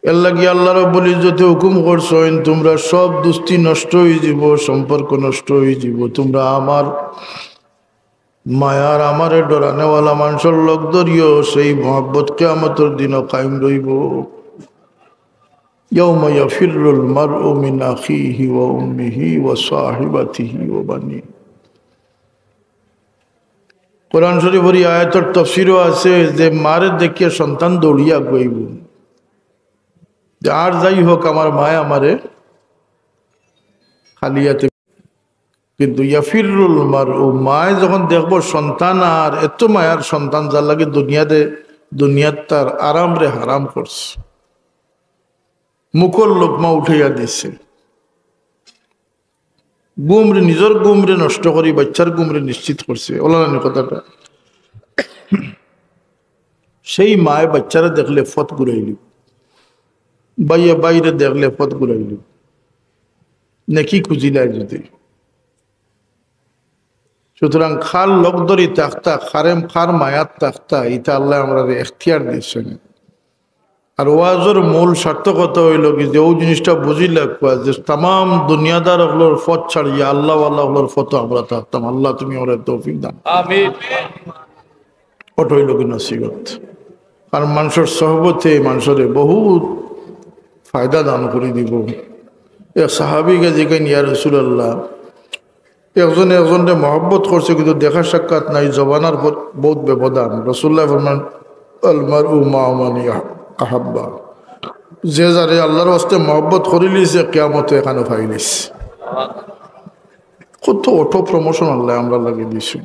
এরলাগি আল্লাহ রব্বুল ইজ্জতে হুকুম করছইন, তুমরা সব দুস্তি নষ্ট অইযিবো, সম্পর্ক নষ্ট অইযিবো, তুমরা আমার মায়ার, আমারে ডরানেওয়ালা মানষর লগ ধরিও, সেই মহব্বত কিয়ামতর দিনও কায়েম রইবো। ইয়াউমা ইয়াফিররুল মারউ মিন আখিহি ওয়া উম্মিহি ওয়া সাহিবাতিহি ওয়া বানিহি। কোরআন শরীফর ই আয়াতর তফসিরও আছে যে মারে দেখিয়া সন্তান দৌড়িয়া আগুয়াইবো, যে আর যাই হোক, আমার মায় আমারে খালি আতে। কিন্তু ইয়াফিররুল মারউ, মায় যখন দেখবো সন্তান, আর এত মায়ার সন্তান, যার লাগি দুনিয়াতে, দুনিয়াত তার আরামরে হারাম করছে, মুখর লোকমা উঠাইয়া দিছে, ঘুমরে, নিজর ঘুমরে নষ্ট করি বাইচ্চার ঘুমরে নিশ্চিত করছে, অলা নানি কথাটা? সেই মায় বাইচ্চারে দেখলে পথ ঘুরাইলিবো, ভাইয়ে ভাইরে দেখলে পথ ঘুরাইলিবো, নেকি খুজিলায় যদি। সুতরাং কার লগ ধরি থাকতা, কারে, কার মায়াত থাকতা, ইটা আল্লায় আমরারে এখতিয়ার দিছইন। আর ওয়াজর মূল সার্থকতা অইলো কি যে অউ জিনিসটা বুঝি লাগবা যে তামাম দুনিয়াদার অকলর পথ ছাড়িয়া আল্লাহওয়ালা অকলর পথো আমরা থাকতাম। আল্লাহ, তুমি আমরারে তৌফিক দান। আমিন। অটা অইলো কি নসিহত। কারণ মানষর সহবতে মানষরে বহুত ফায়দা দান করি দিব। এক সাহাবিয়ে জিকাইন, ইয়া রাসূলুল্লাহ, একজনে একজনরে মহব্বত করছে, কিন্তু দেখা সাক্ষাৎ নাই, জমানার পর-, বহুত ব্যবধান। রাসূলুল্লাহ ফরমান, "আল মারউ মাআ মান ইয়াহ-, আহাব্বা।" যে যারে আল্লাহর ওয়াস্তে মহব্বত করিলিছে, কিয়ামতে এখানো পাইলিছে। কত অটো প্রমোশন আল্লাহ আমরা লাগি দিছে।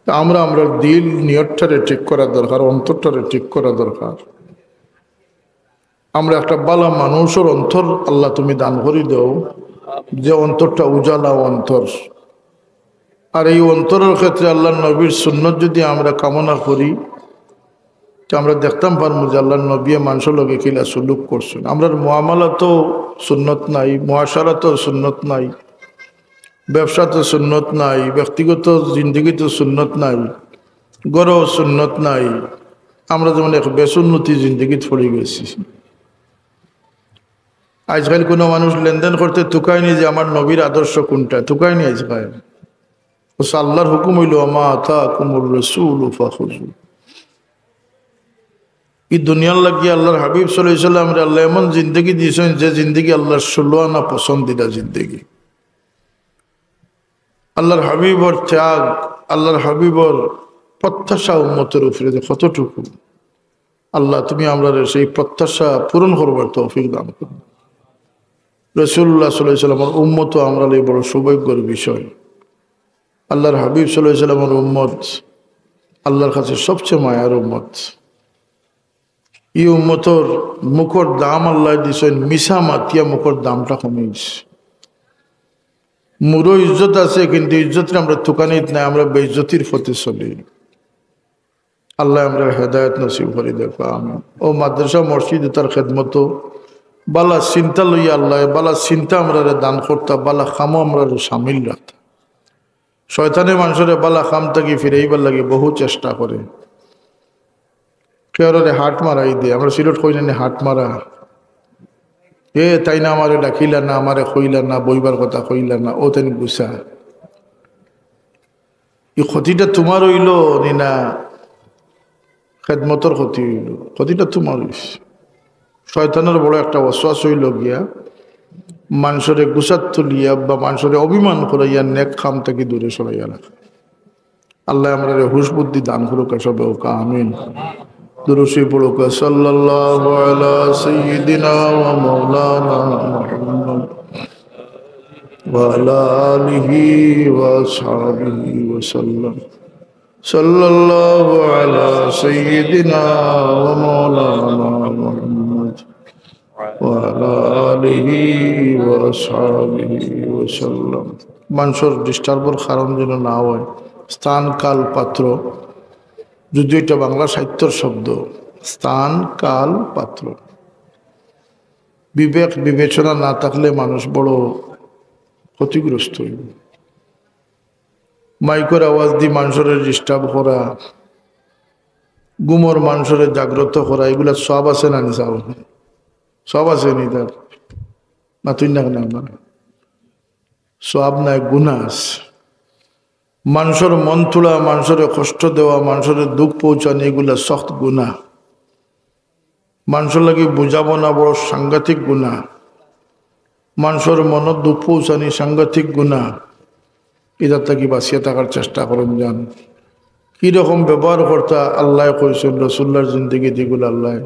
তা আমরা, আমরার দিল নিয়তটারে ঠিক করা দরকার, অন্তরটারে ঠিক করা দরকার। আমরা একটা ভালা মানুষর অন্তর আল্লাহ তুমি দান করি দেও, যে অন্তরটা উজালা অন্তর। আর এই অন্তরর ক্ষেত্রে আল্লাহর নবীর সুন্নত যদি আমরা কামনা করি, তো আমরা দেখতাম পারমু যে আল্লাহর নবী মানুষর লগে কিলা সুলুক করছেন। আমরার মুআমালাতও সুন্নত নাই, মুআশারাতও সুন্নত নাই, ব্যবসাত সুন্নত নাই, ব্যক্তিগত জিন্দেগিত সুন্নত নাই, ঘরো সুন্নত নাই। আমরা যেমন এক বেসুন্নতি জিন্দেগিত পড়ি গেছি। আজকাল কোনো মানুষ লেনদেন করতে তুকায়নি যে আমার নবীর আদর্শ কোনটা, তুকায়নি আজকাল। অথচ আল্লাহর হুকুম অইলো, "ওয়া মা আতাকুমুর রাসূলু ফাখুযু।" এই দুনিয়ার লাগি আল্লাহর হাবিব সাল্লাল্লাহু আলাইহি ওয়াসাল্লামরে আল্লাহ এমন জিন্দেগি দিয়েছেন, যে জিন্দেগি আল্লাহর ষোলো আনা পছন্দিদা জিন্দেগি। আল্লাহর হাবিবর ত্যাগ, আল্লাহর হাবিবর প্রত্যাশা উম্মতের উপরে যে কতটুকু, আল্লাহ তুমি আমরারে সেই প্রত্যাশা পূরণ করবার তৌফিক দান করো। রাসূলুল্লাহ সাল্লাল্লাহু আলাইহি ওয়াসাল্লামর উম্মত আমরার লাগি বড় সৌভাগ্যর বিষয়। আল্লাহর হাবিব সাল্লাল্লাহু আলাইহি ওয়াসাল্লামর উম্মত আল্লাহর কাছে সবচেয়ে মায়ার উম্মত। এই উম্মতর মুখর দাম আল্লাহ দিছেন, মিছা মাতিয়া মুখর দামটা কমিছে। মুরো ইজ্জত আছে, কিন্তু ইজ্জতরে আমরা তুকানিত নাই, আমরা বেইজ্জতির পথে চলি। আল্লাহ আমরার হেদায়েত নসিব করি দেখ, আমিন। ও মাদ্রাসা মসজিদ তার খেদমত, বালা চিন্তা লইয়া আল্লাহ, বালা চিন্তা আমরারে দান করতা, বালা কামো আমরারে সামিল রাখতা। শয়তানে মানুষরে বালা কাম থাকি ফিরাইবার লাগি বহু চেষ্টা করে। কেউরে হাট মারাই দে, আমরা সিলেট কই না নি হাট মারা। এ তাই না আমারে ডাকিলা না, আমারে কইলা না, বইবার কথা কইলা না, ও তাই গুসা। এই ক্ষতিটা তোমার অইলো নি না খেদমতর ক্ষতি অইলো? ক্ষতিটা তোমার অইছে। শয়তানের বড় একটা ওয়াসওয়াস অইলো গিয়া, মানুষরে গুসাত তুলিয়া বা মানুষরে অভিমান করাইয়া নেক কাম থাকি দূরে সরাইয়া রাখা। আল্লাহ আমরারে হুশ বুদ্ধি দান করুক, সবে হোক, আমিন। দুরুদ শরীফ পড়ুক, সাল্লাল্লাহু আলা সাইয়্যিদিনা ওয়া মাওলানা মুহাম্মদ ওয়া আলা আলিহি ওয়া আসহাবিহি ওয়া সাল্লাম। সাল্লাল্লাহু আলা সাইয়্যিদিনা ওয়া মাওলানা মুহাম্মদ ওয়া আলা আলিহি ওয়া আসহাবিহি ওয়া সাল্লাম। মানুষর ডিস্টার্বর কারণ যেন না হয়। স্থান, কাল, পাত্র, যদিও এটা বাংলা সাহিত্যর শব্দ, স্থান, কাল, পাত্র। বিবেক বিবেচনা না থাকলে মানুষ বড় ক্ষতিগ্রস্ত হইব। মাইকর আওয়াজ দি মানুষরে ডিস্টার্ব করা, ঘুমর মানুষরে জাগ্রত করা, এগুলা সব আছে না নি? সব, সব আছে নি তার? না তুই না কেন আমার? সব নাই, গুনাহ আছে। মানুষর মন তুলা, মানুষরে কষ্ট দেওয়া, মানুষরে দুঃখ পৌঁছানি, এগুলা সখত গুনাহ। মানুষর লাগি বুঝাবো না, বড় সাংঘাতিক গুনাহ। মানুষর মনো দুঃখ পৌঁছানি সাংঘাতিক গুনাহ। ইতার থাকি বাঁচিয়া থাকার চেষ্টা করুন যান। কিরকম ব্যবহার করতা আল্লাহ কইছেন, রসুল্লাহর জিন্দেগি দিগুলো আল্লাহ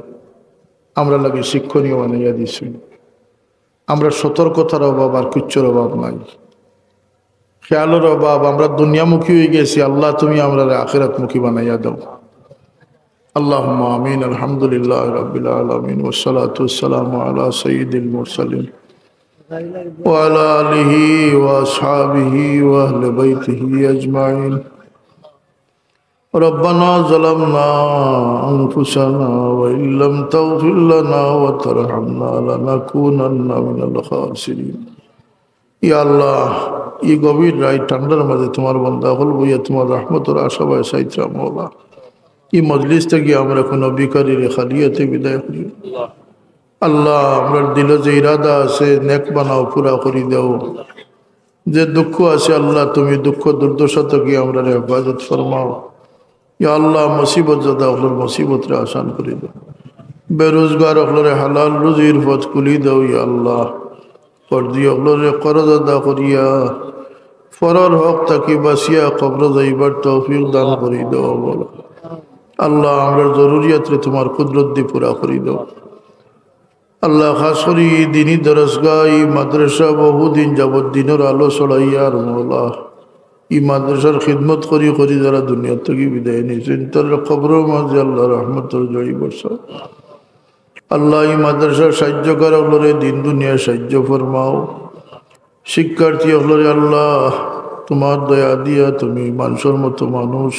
আমরা লাগি শিক্ষণীয় বানাইয়া দিছেন। আমরা সতর্কতার অভাব আর কিচ্ছুর অভাব নাই। খেয়ালর অভাব, আমরা দুনিয়ামুখী হয়ে গেছি। আল্লাহ, তুমি আমরারে আখিরাতমুখী বানাইয়া দাও। আল্লাহুম্মা আমিন। আলহামদুলিল্লাহ রাব্বিল আলামিন, ওয়াসসালাতু ওয়াসসালামু আলা সাইয়্যিদিল মুরসালিন ওয়া আলা আলিহি ওয়া আসহাবিহি ওয়া আহলি বাইতিহি আজমাইন। ربنا ظلمنا أنفسنا وإن لم تغفر لنا وترحمنا لنكونن من الخاسرين। ইয়া আল্লাহ, এই গভীর রাত ঠান্ডার মাঝে তোমার বান্দা হকল বইয়া তোমার রহমতর আশাবায় চাইত্রা মওলা। এই মজলিস থাকি আমরা কোনো ভিখারিরে খালি হাতে বিদায় করিও না। আল্লাহ, আমরার দিলো যে ইরাদা আছে, নেক বানাও, পুরা করি দাও। যে দুঃখ আছে, আল্লাহ, তুমি দুঃখ দুর্দশা থাকি আমরারে হেফাজত ফরমাও। ইয়া আল্লাহ, মুসিবত জাদা হকলর মুসিবতরে আসান করি দাও। বেরোজগার অকলরে হালাল রুজির পথ খুলি দেও ইয়া আল্লাহ। কর্জি অকলরে করজ আদা করিয়া, পরর হক থাকি বাঁচিয়া কবরো যাইবার তৌফিক দান করি দেও মওলা। আল্লাহ, আমরার জরুরিয়াতরে তুমার কুদরত দি পুরা করি দেও। আল্লাহ, খাস করি দিনী দরসগাহ, ই মাদ্রাসা বহুদিন যাবত দিনর আলো ছড়াইয়ার মওলা, ই মাদ্রাসার খিদমত করি করি যারা দুনিয়া থাকি বিদায় নিছইন, তারার কবরর মাঝে আল্লাহ রহমতর ঝড়ি বর্ষাও। আল্লাহ, ই মাদ্রাসার সাহায্যকার অকলরে দিন দুনিয়া সাহায্য ফরমাও। শিক্ষার্থী অকলরে আল্লাহ, তুমার দয়া দিয়া তুমি মানষর মতো মানুষ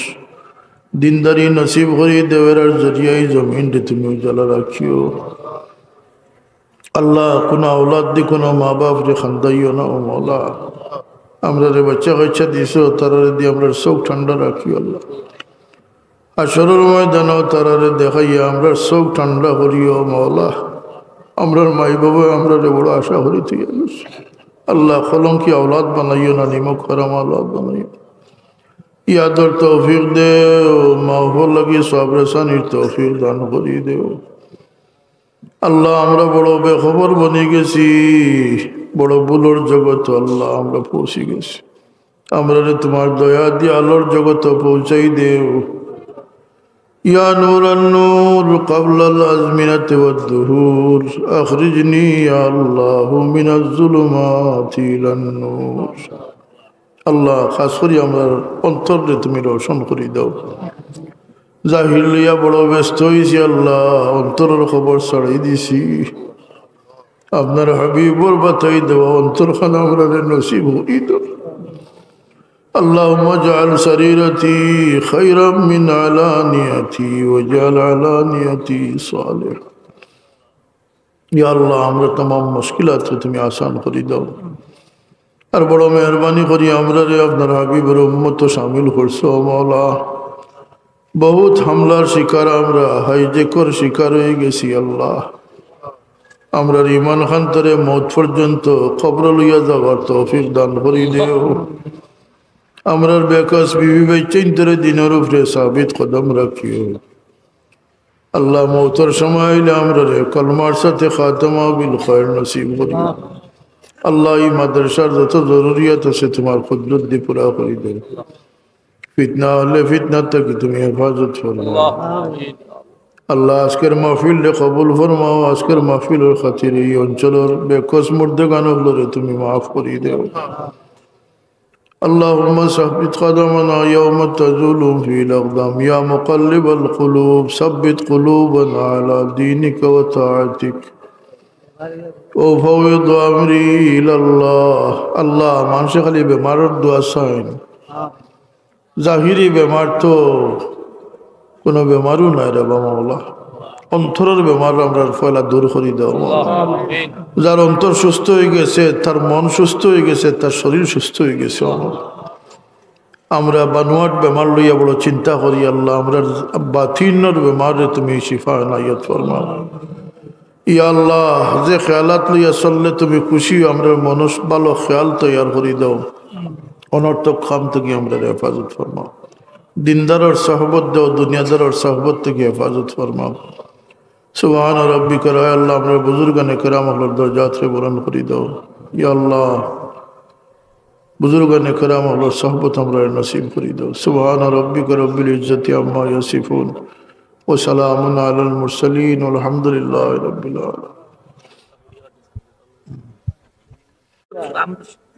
দিনদারি নসিব করি দেও, এরার জরিয়ায় জমিনরে তুমি উজালা রাখিও। আল্লাহ, কুনু আওলাদ দি কুনু মা বাপরে কান্দাইও না ও মওলা। আমরারে বাচ্চা কাচ্চা দিছো, তারারে দি আমরার চউখ ঠান্ডা রাখিও আল্লাহ। হাশরর ময়দানো তারারে দেখাইয়া আমরার চউখ ঠান্ডা করিও মওলা। আমরার মাই বাবায় আমরারে বড় আশা করি থইয়া গেছে। আল্লাহ, কলঙ্কি আওলাদ বানাইও না, নিমক হারাম আওলাদ বানাইও। ইয়াদর তৌফিক দেও, মাফর লাগি সবরে সানির তৌফিক দান করি দেও। আল্লাহ, আমরা বড় বেখবর বনি গেছি, বড় ভুলর জগতো আল্লাহ আমরা পৌঁছি গেছি। আমরারে তুমার দয়া দিয়া আলোর জগতো পৌঁছাই দেও। ইয়া নূরান নূর, ক্বাবলাল আজমিনাতি ওয়াদ দুহুর, আখরিজনি ইয়া আল্লাহু মিনাজ জুলুমাতি ইলান নূর। আল্লাহ, খাস করি আমরার অন্তররে তুমি রোশন করি দেও। জাহির লইয়া বড় ব্যস্ত অইছি আল্লাহ, অন্তরর খবর ছাড়ি দিছি। আপনার হাবিবর বাতাই দেওয়া অন্তরখান আমরারে নসিব করি দেও। اللهم اجعل سريرتي خيرا من علانيتي واجعل علانيتي صالحة। ইয়া আল্লাহ, আমরার তামাম মুশকিলাতরে তুমি আসান করি দেও। আর বড় মেহেরবানি করি আমরারে আপনার হাবিবর উম্মতো শামিল করছো, মওলা। বহুত হামলার শিকার আমরা, হাইজ্যাকর শিকার অই গেছি, আল্লাহ। আমরার ইমান খানতরে মউত পর্যন্ত কবরো লইয়া যাওয়ার তৌফিক দান করি দেও। আমরার বেকস বিবি বাইচ্চাইন্তরে দিনর উপরে সাবিত কদম রাখিও। আল্লাহ, মউতর সময় আইলে আমরারে কলমার সাথে খাতেমা বিল খায়ের নসিব করিও। আল্লাহ, ই মাদ্রাসার যত জরুরিয়াত আছে তুমার কুদরত দি পুরা করি দেও। ফিতনা আহলে ফিতনা থাকি তুমি হেফাজত ফরমাও। আল্লাহ, আজকের মাহফিলরে কবুল ফরমাও। আজকের মাহফিলর খাতিরে ই অঞ্চলর বেকস মুর্দেগান অকলরে তুমি মাফ করি দেও। اللهم ثبت قدمنا يوم تزول فيه الأقدام. يا مقلب القلوب، ثبت قلوبنا على دينك وطاعتك. أفوض أمري إلى الله. আল্লাহ, মানষে খালি বেমারর দোয়া চাইন। জাহিরি বেমার তো কুনু বেমারও নায় রে বা মওলা। অন্তরর বেমার আমরার পয়লা দূর করি দেও মওলা। যার অন্তর সুস্থ অই গেছে, তার মন সুস্থ অই গেছে, তার শরীর সুস্থ অই গেছে। আমরা বানোয়াট বেমার লইয়া বড় চিন্তা করি আল্লাহ, আমরার বাতিনর বেমাররে তুমি শিফা এনায়েত ফরমাও। ইয়া আল্লাহ, যে খেয়ালাত লইয়া চললে তুমি খুশি অও, আমরার মনো ভালো খেয়াল তৈয়ার করি দেও। অনর্থক কাম থাকি আমরারে হেফাজত ফরমাও। দিনদারর সহবত দেও, দুনিয়াদারর সহবত থাকি হেফাজত ফরমাও। সুবহান রব্বিকা, আয় আল্লাহ, আমরার বুজুর্গানে কেরাম অকলর দরজাতরে বুলন্দ করি দেও। ইয়া আল্লাহ, বুজুর্গানে কেরাম অকলর সহবত আমরারে নসিব করি দেও। সুবহান রব্বিকা রব্বিল ইজ্জতি আম্মা ইয়াসিফুন, ওয়া সালামুন আলাল মুরসালিন, ওয়াল হামদুলিল্লাহি রাব্বিল আলামিন।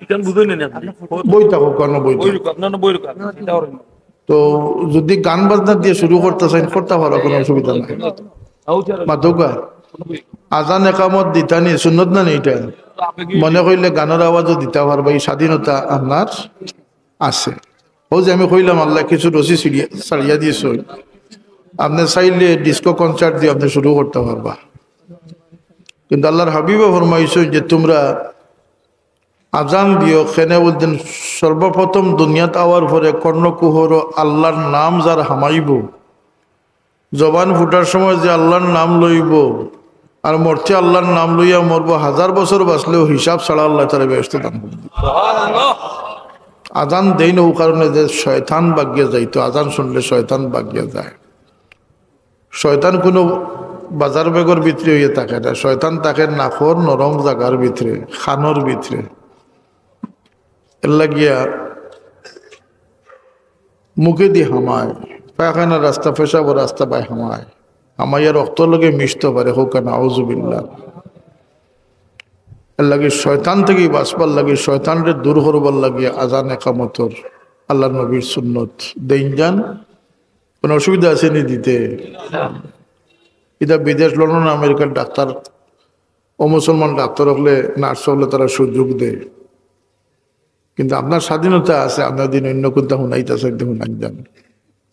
ইখান বুঝইন না আপনি। বই থাকো, কেন বই থাকো? বই রাখো, না, না, বই রাখো, আপনি চিন্তা করেন না। তো যদি গান বাজনা দিয়া শুরু করতা চাইন, করতা পারো, কুনু অসুবিধা নাই। মাতুকা, আজান একামত দিতা নি, সুন্নত না নি ইটা? মনে করিলে গানর আওয়াজও দিতা পারবা, ই স্বাধীনতা আপনার আছে। অউ যে আমি কইলাম, আল্লায় কিছু রশি ছিড়িয়া, ছাড়িয়া দিছইন, আপনে চাইলে disco concert দিয়া আপনে শুরু করতা পারবা। কিন্তু আল্লার হাবিবে ফরমাইছইন যে, তুমরা আজান দিও, কেনে বুলতেন, সর্বপ্রথম দুনিয়াত আওয়ার পরে কর্ণকুহরো আল্লার নাম যার হামাইবো, জবান ফুটার সময় যে আল্লার নাম লইবো, আর মরতে আল্লার নাম লইয়া মরবো, হাজার বছর বাঁচলেও হিসাব ছাড়া আল্লায় তারে বেহেস্ত দান করবা। আজান দেইন অউ কারণে যে শয়তান ভাগিয়া যাইতো, আজান শুনলে শয়তান ভাগিয়া যায়। শয়তান কুনু বাজার বেগর ভিতরে অইয়া থাকে না, শয়তান থাকে নাকর নরম জাগার ভিতরে, খানোর ভিতরে। এর লাগিয়া মুখেদি হামায়, পায়খানার রাস্তা, পেশাবর রাস্তা বায় হামায়, হামাইয়া রক্তর লগে মিশতো পারে, কউক্কা নাউজুবিল্লাহ। এর লাগি শয়তান থাকি বাঁচবার লাগি, শয়তানরে দূর করবার লাগি আজান একামতর আল্লাহর নবীর সুন্নত দেইন যান। কোনো অসুবিধা আছে নি দিতে? ইটা বিদেশ, লন্ডন, আমেরিকার ডাক্তার, অমুসলমান ডাক্তার অকলে, নার্স অকলে তারা সুযোগ দেয়। কিন্তু আপনার স্বাধীনতা আছে, আপনার দিন অন্য কুনটা হুনাইতা চাইতে হুনাই যান,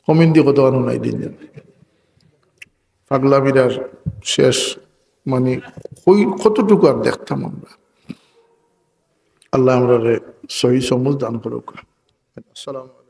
কমিন্দি কতক্ষণ হুনাই দিন যান। পাগলামিরার শেষ, মানে, কই, কতটুকু আর দেখতাম আমরা। আল্লাহ আমরারে সহি সমুজ দান করুক। আসসালামু